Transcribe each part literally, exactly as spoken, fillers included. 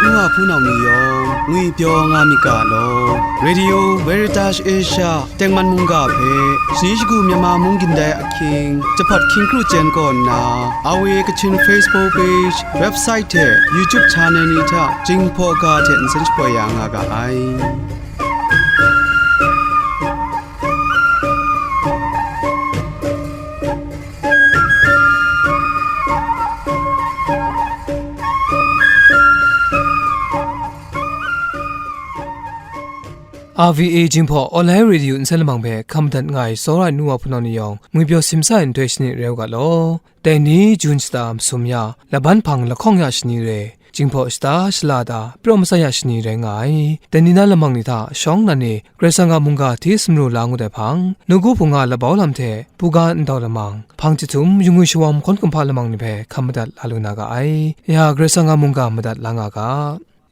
Nwa hpunau ni yawng ngwipyaw nga myit ga law. Radio Veritas Asia tengman mungga hpe shani shagu Myanmar mung gindai ahkying, jahpat hkying kru chyen kaw nna, R V A Kachin Facebook page, website hte YouTube channel ni hta Jinghpaw ga hte nsen shapoi ya nga ga ai. R V A Jinghpaw Online Radio nsen lamang hpe hkam madat nga ai tsawra ai nu wa hpunau ni yawng, ngwipyaw simsa ai nhtoi shani rai u ga law. Dai ni Jun shata masum ya, laban hpang lahkawng ya shani re, Jinghpaw shata shala ta pyaw matsat ya shani rai nga ai. Dai ni na lamang ni hta shawng nnan e Karai Kasang a mungga hti sumru la ngut ai hpang, nawku hpung a labau lam hte buga ndau lamang, hpang chyahtum yungwi shawawm hkawn kumhpa lamang ni hpe hkam madat la lu na ga ai. Ya Karai Kasang a mungga madat la nga ga.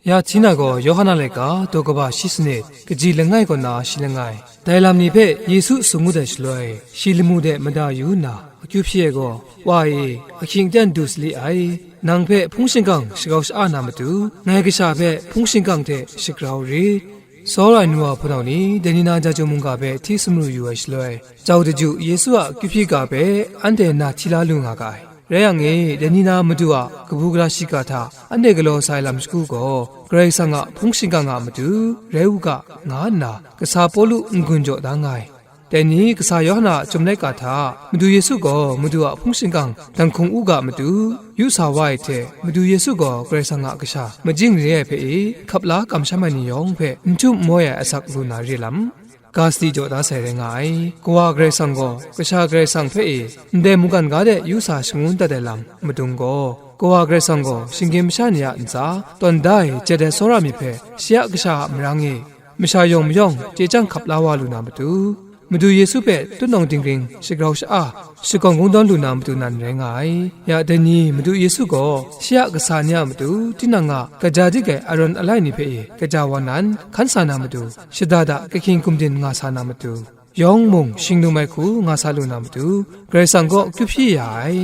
Ya Htina gaw Yawhan a laika daw kaba shi sanit, kaji langai kaw na shi langai, dai lam ni hpe Yesu tsun ngut ai shaloi, shi lamu de mada yu nna, akyu hpyi ai gaw, Wa e, ahkying aten du sali ai. Nang hpe hpung shingkang shagrau sha-a na matu, ngai kasha hpe hpung shingkang hte shagrau rit. Tsawra ai nu wa hpunau ni, dai ni na Jaju mungga hpe hti sumru yu ai shaloi, jau daju Yesu a akyu hpyi ga hpe anhte na hti la lu nga ga ai. Rai yang e, dai ni na Madu a kabu gara shiga hta anhte galaw sa ai lam shagu gaw, Karai Kasang a hpung shingkang a matu rai u ga, nga nna kasa Pawlu n-gun jaw da nga ai. Dai ni kasa Yawhan a chyum laika hta, Madu Yesu gaw Madu a hpung shingkang dan hkung u ga matu, yu sa wa ai hte, Madu Yesu gaw Karai Kasang a kasha majing re ai hpe e, hkap la kamsham ai ni yawng hpe n htum n moi ai asak lu na re lam, ga sadi jaw da sai rai nga ai. Kawa Karai Kasang gaw, Kasha Karai Kasang hpe e, ndai mungkan ga de yu sa shangun dat ai lam madung gaw, Kawa Karai Kasang gaw shinggyim masha ni a ntsa tawn da ai jet ai tsawra myit hpe, shi a kasha a marang e, masha yawng mayawng chye chyang hkap la wa lu na matu, Madu Yesu hpe tutnawng dingring shagrau sha-a, shakawng kungdawn lu na matu nan rai nga ai. Ya dai ni Madu Yesu gaw shi a kasa ni a matu tinang a kaja dik ai arawng alai ni hpe e kaja wa nan hkan sa na matu, shada da kahkying gumdin nga sa na matu, yawng mung shinglum ai hku nga sa lu na matu, Karai Kasang kaw akyu hpyi ya ai.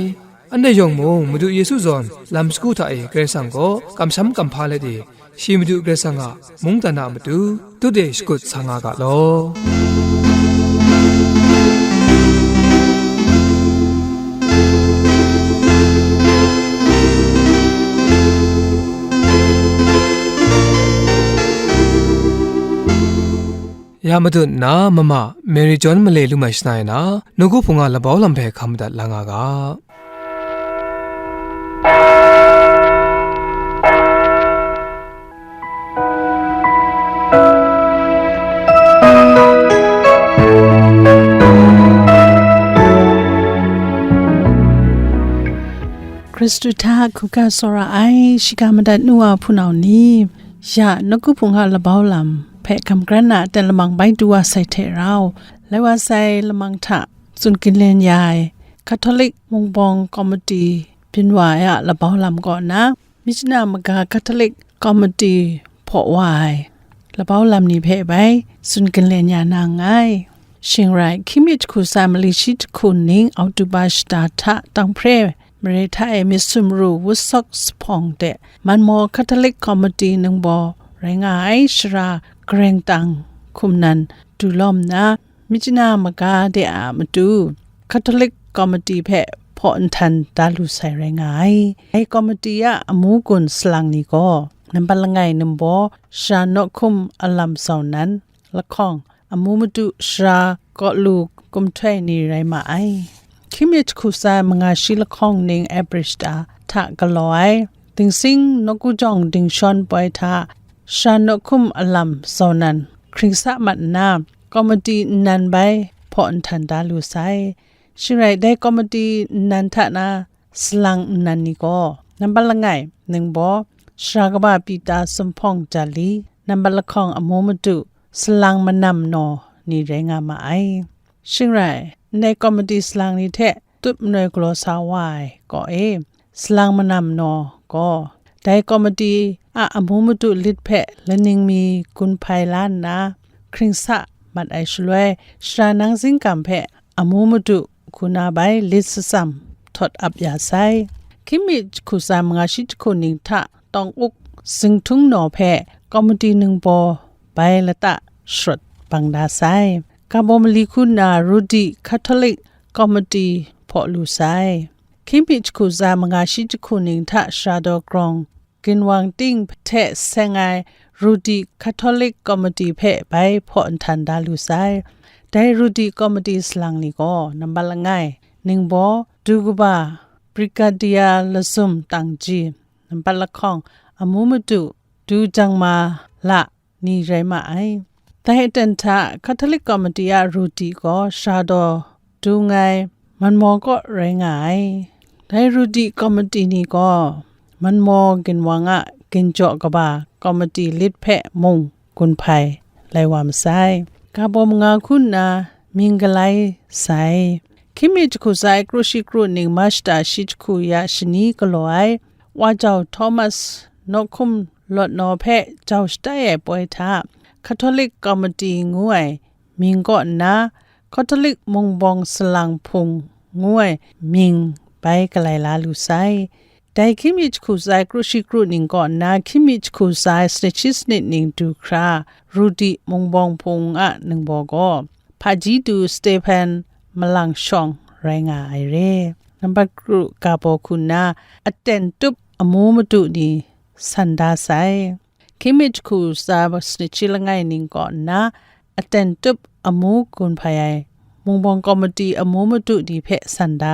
Anhte yawng mung Madu Yesu zawn lam shagu hta e Karai Kasang kaw kamsham kamhpa let e, shi Madu Karai Kasang a mungdan a matu tut e shakut sa nga ga law. Ya matut nna, mama Mary John male lu mai shana e na, nawku hpung a labau lam hpe hkam madat la nga ga. Hkristu hta hkungga tsawra ai, shiga madat nu wa hpunau ni, ya nawku hpung a labau lam hpe hkam hkran na aten lamang bai du wa sai hte rau, lai wa sai lamang hta tsun ginlen ya ai Catholic Mungbawng Komiti byin wa ai a labau lam kaw na, Myitkyina Maga Catholic Komiti hpaw wa ai labau lam ni hpe bai tsun ginlen ya na nngai. Shing rai, hkying mi jahku tsa mali shi jahku ning Oktoba shata hta Tanghpre mare hta e myit sumru wut sawk zuphpawng de Manmaw Catholic Komiti ningbaw rai nga ai Sara Gareng Tang hkum nan du lawm nna, Myitkyina Maga de a matu Catholic Komiti hpe hpaw nhtan da lu sai rai nga ai. Dai komiti a amu gun salang ni gaw, nambat langai ningbaw Sara Nawhkum Alam Zau Nan, lahkawng, amu matu Sara Kawlu Kumhtoi ni rai ma ai. Hkying mi jahku tsa manga shi lahkawng ning April shata hta galaw ai, Dingsing Nawku Jawng Dingshawn poi hta Sara Nawhkum Alam Zau Nan hkring sa mat nna, komiti nnan bai hpaw nhtan da lu sai. Shing rai, dai komiti nnan hta na salang nnan ni gaw, nambat langai ningbaw Sara Kaba Pita Sumhpawng Jali, nambat lahkawng amu matu Salang Manam Naw ni rai nga ma ai. Shing rai, ndai komiti salang ni hte tut manoi galaw sa wa ai kaw e, Salang Manam Naw gaw, dai komiti a amu matu lit hpe laning mi gun hpai la nna, hkring sa mat ai shaloi, Sara Nang Zingkam hpe amu matu hku na bai lit shatsam htawt ap ya sai. Hkying mi jahku tsa manga shi jahku ning hta Tawng Uk Zinghtungnaw hpe komiti ningbaw bai lata sharawt bang da sai. Ga baw mali hku nna Rudi Catholic Komiti hpaw lu sai. Hkying mi jahku tsa manga shi jahku ning hta shara daw grawng ginwang ting hte seng ai Rudi Catholic Komiti hpe bai hpaw nhtan da lu sai. Dai Rudi Komiti salang ni gaw nambat langai, ningbaw, du kaba, Brigadier Lazum Tangji, nambat lahkawng, amu madu, du jang ma la ni rai ma ai. Dai aten hta Catholic Komiti a Rudi gaw shara daw dung ai manmaw kaw rai nga ai. Dai Rudi Komiti ni gaw manmaw ginwang a ginjaw kaba komiti lit hpe mung gun hpai lai wa masai. Ga baw manga hku nna mying galai sai. Hkying mi jahku tsa ai kru shi kru ning Mashta shi jahku ya shani galaw ai Wa Jau Thomas nawk hkum lawt naw hpe jau shatai ai poi hta, Catholic Komiti ngu ai mying kaw nna, Catholic mungbawng salang hpung ngu ai mying bai galai la lu sai. Dai hkying mi jahku tsa ai kru shi kru ning kaw nna, hkying mi jahku tsa ai sanit shi sanit ning du hkra, Rudi mungbawng hpung a ningbaw gaw, hpaji du Stephen malang shawng rai nga ai re. Nambat kru ga baw hku nna, aten tup amu madu ni san da sai. Hkying mi jahku tsa sanit shi langai ning kaw nna, aten tup amu gun hpai ai mungbawng komiti amu madu ni hpe san da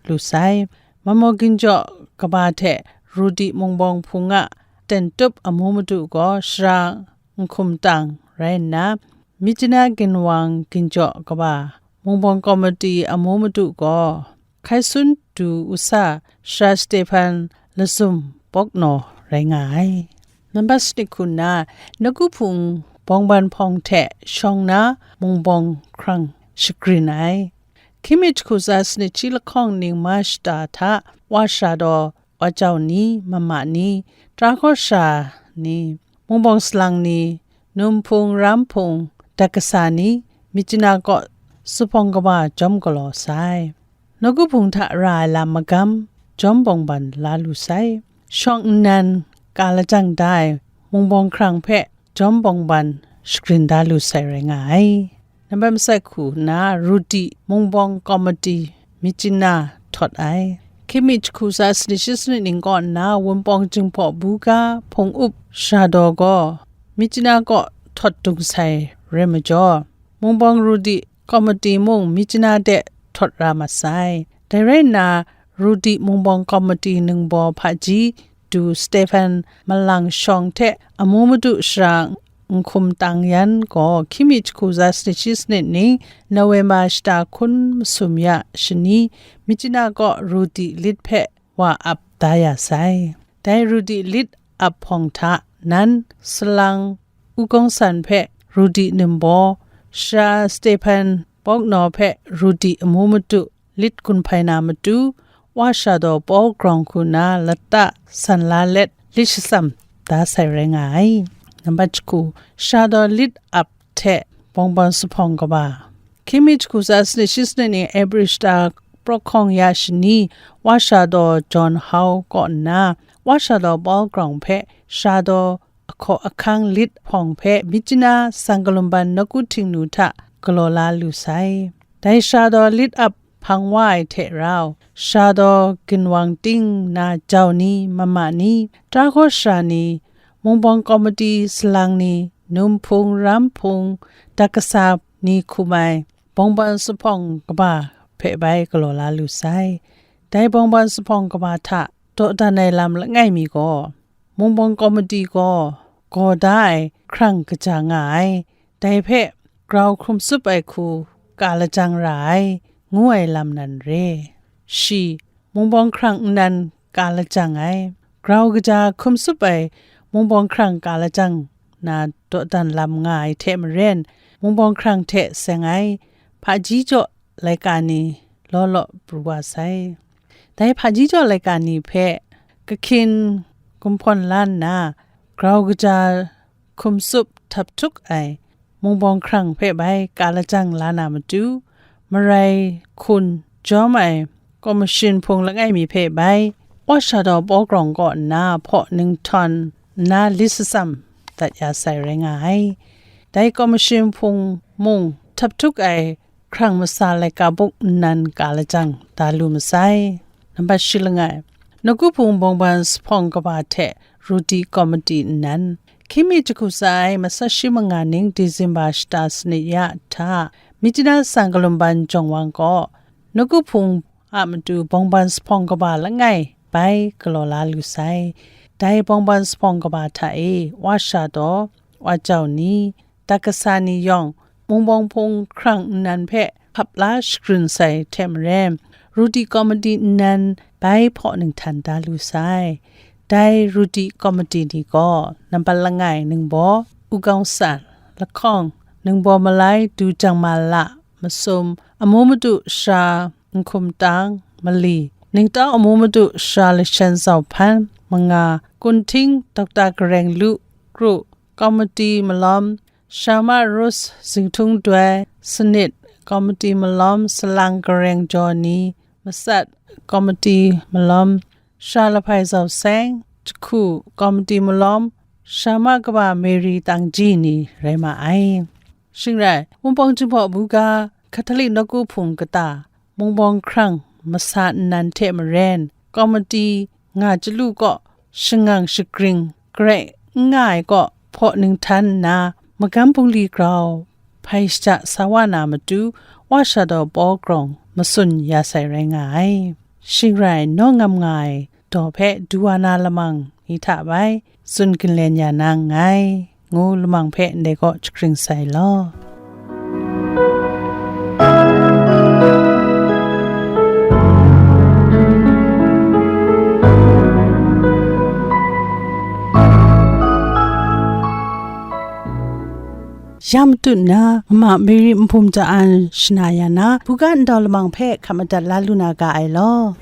lu sai. Manmaw ginjaw kaba hte Rudi mungbawng hpung a aten tup amu madu gaw shara nhkum tang rai nna, Myitkyina ginwang ginjaw kaba mungbawng komiti amu madu gaw, Hkaisun du usa Shara Stephen Lazum Bawknaw rai nga ai. Nambat sanit hku nna, Nawku Hpung bawngban hpawng hte shawng na mungbawng hkrang shagrin ai. Hkying mi jahku tsa sanit shi lahkawng ning Mashta hta Wa Shara daw Wa Jau ni, Mama ni, Tara Hkaw Shara ni, Mungbawng Salang ni, Num Hpung, Ram Hpung, Dat Kasa ni, Myitkyina kaw zuphpawng kaba jawm galaw sai. Nawku Hpung hta ra ai lam magam jawm bawngban la lu sai. Shawng nnan ka lajang da ai mungbawng hkrang hpe jawm bawngban shagrin da lu sai rai nga ai. Nambat masat hku nna Rudi Mungbawng Komiti Myitkyina htawt ai. Hkying mi jahku tsa sanit shi sanit ning kaw nna Wunpawng Jinghpaw Buga Hpung Up Shara daw gaw Myitkyina kaw htawt dung sai rai majaw, Mungbawng Rudi Komiti mung Myitkyina de htawt ra mat sai. Dai rai nna, Rudi Mungbawng Komiti ningbaw hpaji du Stephen malang shawng hte amu madu shara nhkum tang yan gaw hkying mi jahku tsa sanit shi sanit ning November shata hkun masum ya shani Myitkyina kaw Rudi lit hpe wa ap da ya sai. Dai Rudi lit ap hpawng hta nan salang U Gawng San hpe Rudi ningbaw, Shara Stephen Bawknaw hpe Rudi amu madu lit gun hpai na matu, Wa Shara daw Paw Grawng hku nna lata san la let lit shatsam da sai rai nga ai. Nambat jahku, Shara daw lit ap hte bawngban zuphpawng kaba. Hkying mi jahku tsa sanit shi sanit ni April shata praw hkawng ya shani, Wa Shara daw John Hau kaw nna, Wa Shara daw Paw Grawng hpe Shara daw ahkaw ahkang lit hpawng hpe Myitkyina Sangkalumban Nawku Htingnu hta galaw la lu sai. Dai Shara daw lit ap hpang wa ai hte rau, Shara daw ginwang ting na jau ni, mama ni, Tara Hkaw Shara ni, Mungbawng Komiti salang ni, Num Hpung, Ram Hpung, Dat Kasa ni hkum ai bawngban zuphpawng kaba hpe bai galaw la lu sai. Dai bawngban zuphpawng kaba hta dawdan ai lam langai mi gaw, Mungbawng Komiti gaw gaw da ai hkrang kaja nga ai, dai hpe grau hkrum tsup ai hku ka lajang ra ai, ngu ai lam nan re. Shi, Mungbawng hkrang nnan ka lajang ai, grau kaja hkrum tsup ai Mungbawng hkrang ka lajang na dawdan lam nga ai hte maren, Mungbawng hkrang hte seng ai hpaji jaw laika ni law law pru wa sai. Dai hpaji jaw laika ni hpe kahkyin gumhpawn la nna, grau kaja hkum tsup htap htuk ai Mungbawng hkrang hpe bai ka lajang la na matu, marai hkun jawm ai kawmashin hpung langai mi hpe bai, Wa Shara daw Paw Grawng kaw nna hpaw ninghtawn nna lit shatsam dat ya sai rai nga ai. Dai kawmashin hpung mung htap htuk ai hkrang masa laika buk nnan ka lajang da lu masai. Nambat shi langai, nawku hpung bawngban sahpawng kaba hte Ruti Kawmiti nnan, hkying mi jahku tsa ai matsan shi manga ning Disemba shata sanit ya hta, Myitkyina San Kalumban Jawng Wang gaw nawku hpung a matu bawngban sahpawng kaba langai bai galaw la lu sai. Dai bawngban sahpawng kaba hta e wa sha daw, wa jau ni, dat kasa ni yawng, mung bawng hpung hkrang nnan hpe hkap la shakrin sai hte maren, Ruti Kawmiti nnan bai hpaw ninghtan da lu sai. Dai Ruti Kawmiti ni gaw, nambat langai ningbaw U Gawng San, lahkawng, ningbaw malai Du Jang Ma La, masum, amu madu Sara Nhkum Tang, mali, ningtau amu madu Sara Lashan Zau Hpan, manga, kunhting Dokta Gareng Lu, kru, Kawmiti malawm, Sara Ma Rose Zingthung Doi, sanit, Kawmiti malawm Salang Gareng Jaw ni, matsat, Kawmiti malawm Sara Lahpai Zau Seng, jahku, Kawmiti malawm Sara Ma kaba Mary Tang Ji ni rai ma ai. Shing rai, Wunpawng Jinghpaw Buga, Catholic nawku hpung kata, mung bawng hkrang masa nnan hte maren, Kawmiti nga chyalu kaw shangang shagring garai n nga ai kaw hpaw ninghtan nna, magam bungli grau hpai shada sa wa na matu, wa sha daw paw grawng matsun ya sai rai nga ai. Shing rai, naw ngam nga ai daw hpe du wa na lamang ni hta bai tsun ginlen ya na nngai, ngu lamang hpe ndai kaw jahkring sai law. Ya matut nna, mama Mary Nhpum Ja An shana ya na, buga ndau lamang hpe hkap madat la lu na ga ai law.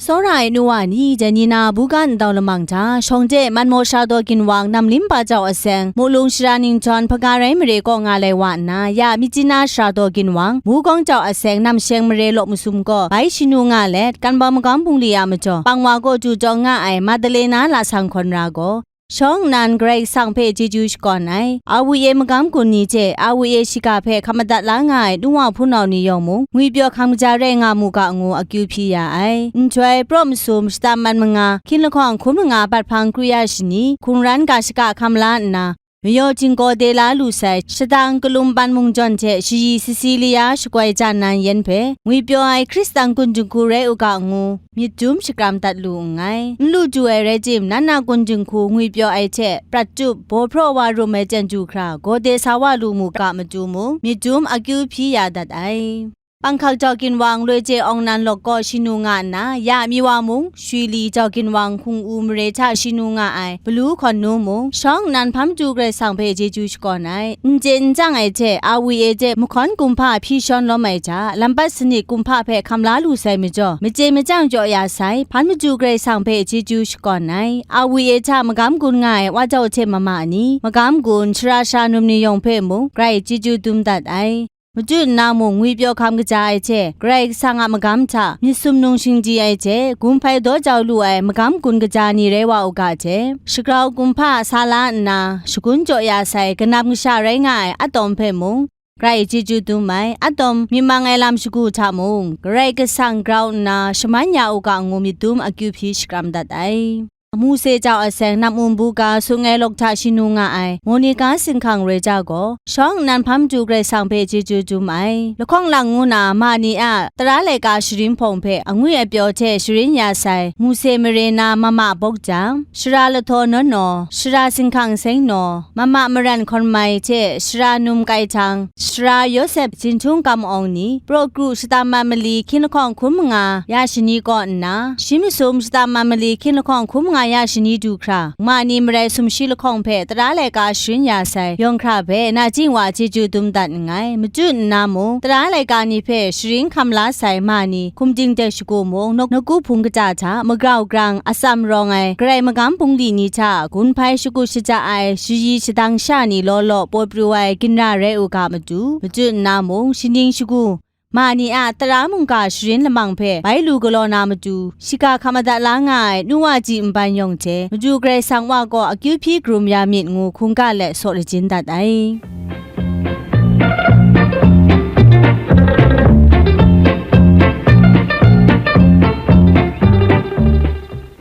Tsawra ai nu wa ni, dai ni na buga ndau lamang hta, shawng de Manmaw Sara Daw Ginwang, Namlim Ba Jau Aseng, Mulung Sara Ningjawn, Hpaga Rai Mare kaw nga lai wa nna, ya Myitkyina Sara Daw Ginwang, Mugawng Jau Aseng, Namsheng Mare law masum gaw bai shanu nga let, Kanbawm Magam Bungli a majaw, pang wa kaw du taw nga ai Madalena Lasang Hkawn Ra gaw, shawng nnan Karai Kasang hpe chyeju shakawn ai, A W A magam gun ni hte A W A shiga hpe hkap madat la nga ai nu wa hpunau ni yawng mung, ngwipyaw hkam kaja rai nga mu ga ngu akyu hpyi ya ai. Nhtoi, praw masum, shata mat manga, hkying lahkawng hkun manga, bat hpang kru ya shani, hkungran ga shaka hkam la nna, mayaw jinggaw de la lu sai, shadang Kalum Ban Mung Jawn hte shayi Sisilia shagoi jan nan yan hpe, ngwipyaw ai Hkristan kun dinghku rai u ga ngu, myit dum shakram dat lu nngai. N lu du ai rai tim, nan a kun dinghku ngwipyaw ai hte prat tup, baw hpraw wa rum ai chyen du hkra, gaw de sa wa lu mu ga matu mung, myit dum akyu hpyi ya dat ai. Panghkak Jau Ginwang, Loi Chye Awng Nan Lawk kaw shanu nga nna, ya Miwa mung, Shwi Li Jau Ginwang hkung u mare hta shanu nga ai Palu Hkawn Nu mung, shawng nnan Hpa Madu Karai Kasang hpe chyeju shakawn ai. N chye n chyang ai hte, A W A hte mahkawn kumhpa hpyi shawn lawm ai hta, lampat sanit kumhpa hpe hkam la lu sai majaw, machye machyang jaw ya sai, Hpa Madu Karai Kasang hpe chyeju shakawn ai. A W A hta magam gun nga ai wa jau hte mama ni, magam gun, sara sha num ni yawng hpe mung, grai chyeju dum dat ai. Machyu nna mung ngwipyaw hkam kaja ai hte, Karai Kasang a magam hta myit sumnung shingdi ai hte, gun hpai daw jau lu ai magam gun kaja ni rai wa u ga hte, shagrau kumhpa sa la nna, shagun jaw ya sai kanam kasha rai nga ai Adam hpe mung, grai chyeju dum ai. Adam myit mang ai lam shagu hta mung, Karai Kasang grau nna shaman ya u ga ngu myit dum akyu hpyi shakram dat ai. Mose jau aseng Nam-um buga sung ai lawk hta shanu nga ai Monica Singhkang Roi ja gaw, shawng nnan Hpa Madu Karai Kasang hpe chyeju dum ai. Lahkawng lang ngu na ma ni a tara laika sharin hpawng hpe angwi apyaw hte sharin ya sai, Mose mare na mama bawk jang, Sara Lahtaw Nawn Naw, Sara Singhkang Seng Naw, mama Maran Hkawn Mai hte Sara Num Kai Htang, Sara Yawsep Jinhtung Kam Awng ni, praw kru shata mat mali hkying lahkawng hkun manga ya shani kaw nna, shi masum shata mat mali hkying lahkawng hkun manga a ya shani du hkra, ma ni marai sumshi lahkawng hpe tara laika sharin ya sai yawng hkra hpe nachying wa chyeju dum dat nngai. Machyu nna mung, tara laika ni hpe sharin hkam la sai ma ni, hkum ting de shagu mung, nawku hpung kata hta magrau grang atsam rawng ai, Karai magam bungli ni hta gun hpai shagu shaja ai, shayi shadang sha ni law law paw pru ai ginra rai u ga matu, machyu nna mung, shaning shagu, ma ni a tara mungga sharin lamang hpe bai lu galaw na matu, shiga hkap madat la nga ai nu wa ji nban yawng hte, madu Karai Kasang wa gaw akyu hpyi karum ya myit ngu hkungga let saw lajin dat ai.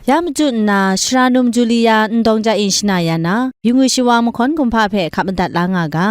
Ya machyu nna, Sara Num Julia Ndawng Ja Yin shana ya na, yu ngwi shawa mahkawn kumhpa hpe hkap madat la nga ga.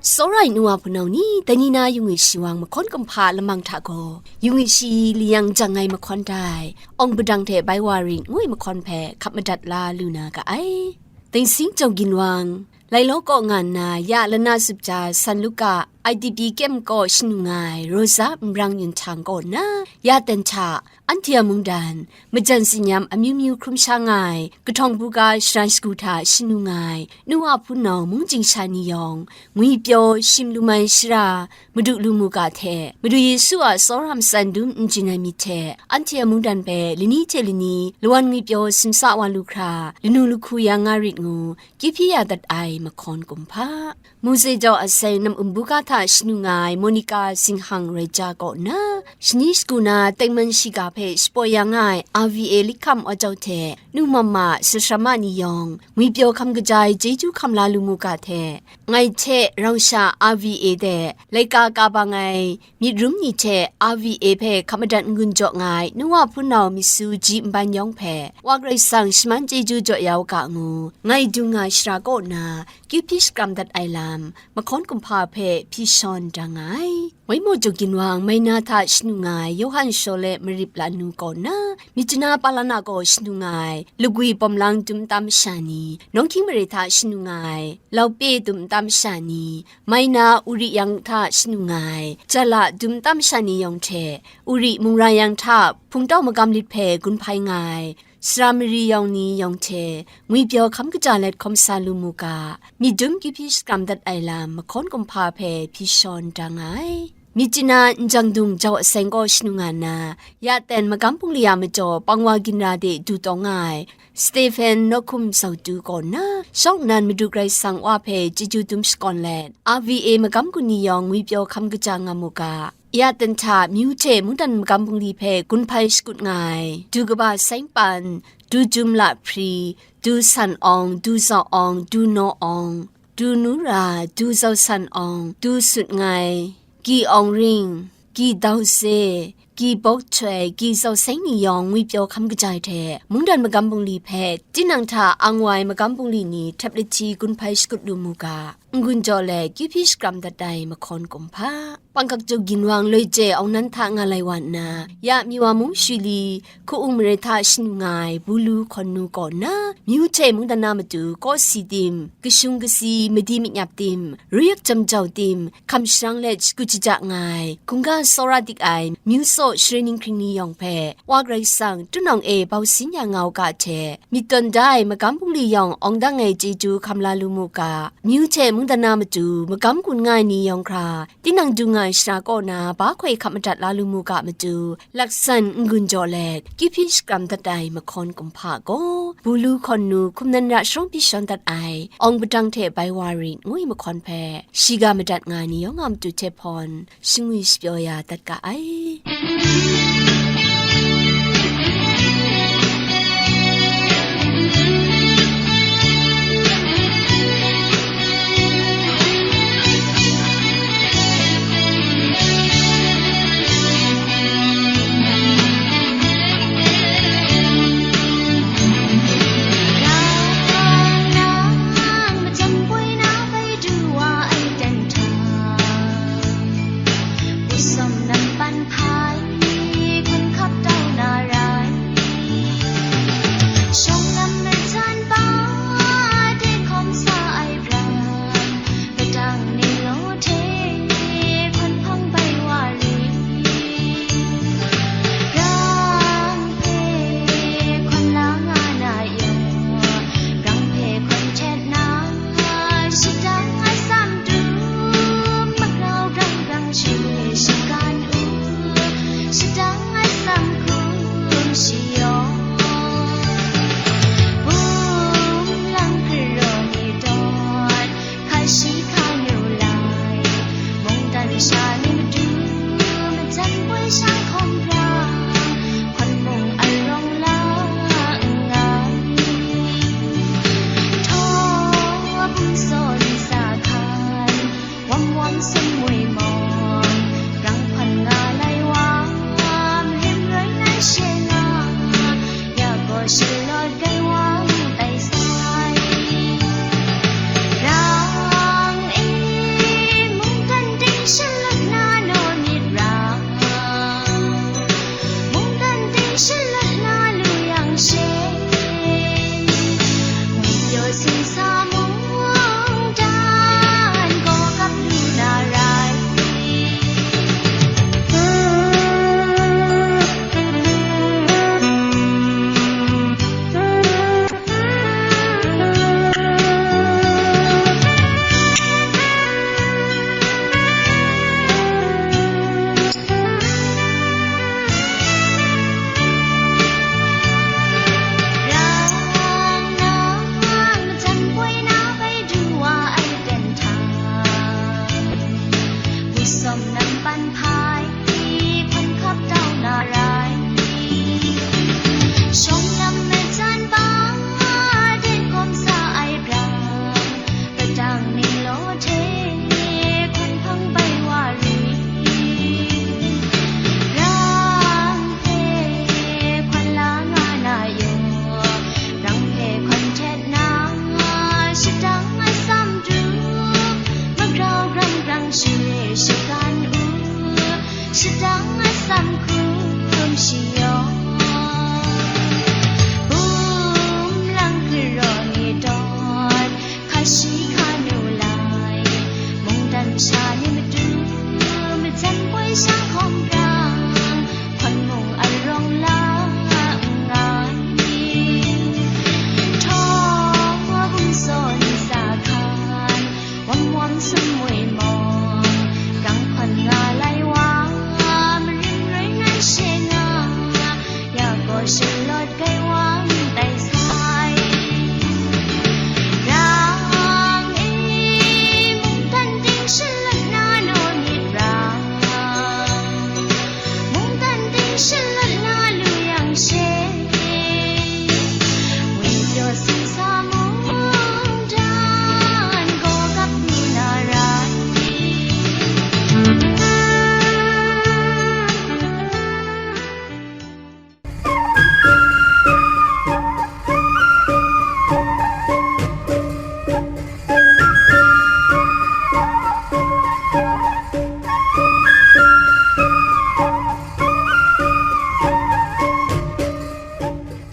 Tsawra ai nu wa hpunau ni, dai ni na yu ngwi shawang mahkawn kumhpa lamang hta gaw, yu ngwi shi li yang jang ai mahkawn dai, awng padang hte bai wa rit ngu ai mahkawn hpe hkap madat la lu na ga ai. Dingsing Jawng Ginwang, Lailaw kaw nga nna ya lana sup ja San Luka, I D P kyem kaw shanu nga ai Rosa Nbrang Yun Htang kaw nna, ya ten hta, Anhtia mungdan, majan tsinyam amyu myu hkrum sha nga ai, kahtawng buga sharan shagu hta shanu nga ai, nu wa hpunau mungchying sha ni yawng, ngwipyaw shim lum ai shara, Madu lu mu ga hte, Madu Yesu a tsawra matsan dum n jin ai myit hte, Anhtia mungdan hpe lani hte lani lawan ngwipyaw simsa wa lu hkra, lanu lahku ya nga rit ngu, kyu hpyi ya dat ai mahkawn kumhpa. Mose jau aseng nam um buga hta shanu nga ai Monica Zinghang Raija kaw nna, shani shagu na tengman shiga hpe shapoi ya nga ai R V A likham wa jau hte, nu mama sasram a ni yawng, ngwipyaw hkam kaja ai chyeju hkam la lu mu ga hte, ngai hte rau sha R V A de laika ka bang ai myit rum ni hte R V A hpe hkap madat n-gun jaw nga ai nu wa hpunau myit su ji nban yawng hpe, Wa Karai Kasang shaman chyeju jaw ya u ga ngu, ngai dung nga shara kaw na, kyu hpyi shakram dat ai lam, mahkawn kumhpa hpe hpyi shawn da nga ai. Waimaw Jaw Ginwang Maina hta shanu nga ai Yawhan Shawle Marip Lanu kaw nna, Myitkyina Palana kaw shanu nga ai, Lagwi Pawmlang dum nta masha ni, Nawng Hkying mare hta shanu nga ai, Laupe dum nta masha ni, Maina Uri yang hta shanu nga ai, Jala dum nta masha ni yawng hte, Uri mung ra yang hta hpungtau magam lit hpe gun hpai nga ai, sara mari yawng ni yawng hte ngwipyaw hkam kaja let hkawm sa lu mu ga, myit dum kyu hpyi shakram dat ai lam mahkawn kumhpa hpe hpyi shawn da nga ai. Myitkyina Njangdung jau aseng kaw shanu nga nna, ya ten magam bungli a majaw pangwa ginra de du tawng nga ai, Stephen Nawhkum Zautu kaw nna, shawng nnan Madu Karai Kasang Wa hpe chyeju dum shakawn let, R V A magam gun ni yawng ngwipyaw hkam kaja nga mu ga, ya ten hta myu hte mungdan magam bungli hpe gun hpai shakut nga ai, du kaba seng pan, du jum la hpri, du san awng, du zau awng, du naw awng, du nu ra, du zau san awng, du sut ngai, gyi awng ring, gyi dau ze, gyi bawk htoi, gyi zau seng ni yawng ngwipyaw hkam kaja ai hte, mungdan magam bungli hpe, tinang hta ang wa ai magam bungli ni htep lahti gun hpai shakut lu mu ga, n-gun jaw let kyu hpyi shakram dat ai mahkawn kumhpa. Pangkak Jaw Ginwang Loi Jai Awng Nan hta nga lai wa nna, ya Miwa mung Shuli, Hku-ung mare hta shanu nga ai Bulu hkawn nu kaw nna, myu hte mungdan na matu kawsi tim, kashung kasi madi myit nyap tim, ruyak jam jau tim, hkam sharang let shagu shaja nga ai, hkungga tsawra dik ai, myu tsaw share ninghkring ni yawng hpe, Wa Karai Kasang, tunawng e bau sin ya nga u ga hte, myit tawn da ai magam bungli yawng awng dang ai chyeju hkam la lu mu ga, myu hte mungdan na matu magam gun nga ai ni yawng hkra, tinang dung nga ai shara kaw na ba hkoi hkap madat la lu mu ga matu, laksan n-gun jaw let, kyu hpyi shakram dat ai mahkawn kumhpa gaw, Bulu hkawn nu hkum nan ra sharawng hpyi shawn dat ai, awng padang hte bai wa rit ngu ai mahkawn hpe, shiga madat nga ai ni yawng a matu hte hpawn, shingwi shapyaw ya dat ga ai.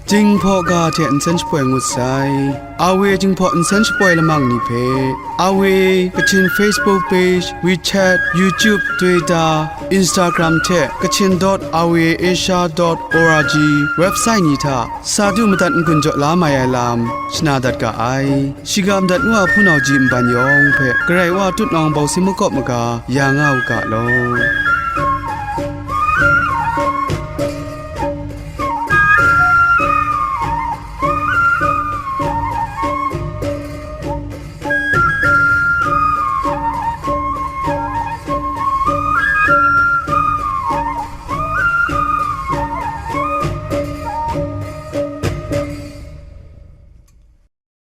Jinghpaw ga hte nsen shapoi ngut sai. Awe Jinghpaw nsen shapoi lamang ni hpe, Awe Kachin Facebook page, WeChat, YouTube, Twitter, Instagram hte Kachin dot awe asia dot org website ni hta sa du madat n-gun jaw la mai ai lam shana dat ga ai. Shiga madat nu a hpunau ji nban yawng hpe Karai Wa tutnawng bawsing makawp maga ya nga u ga law.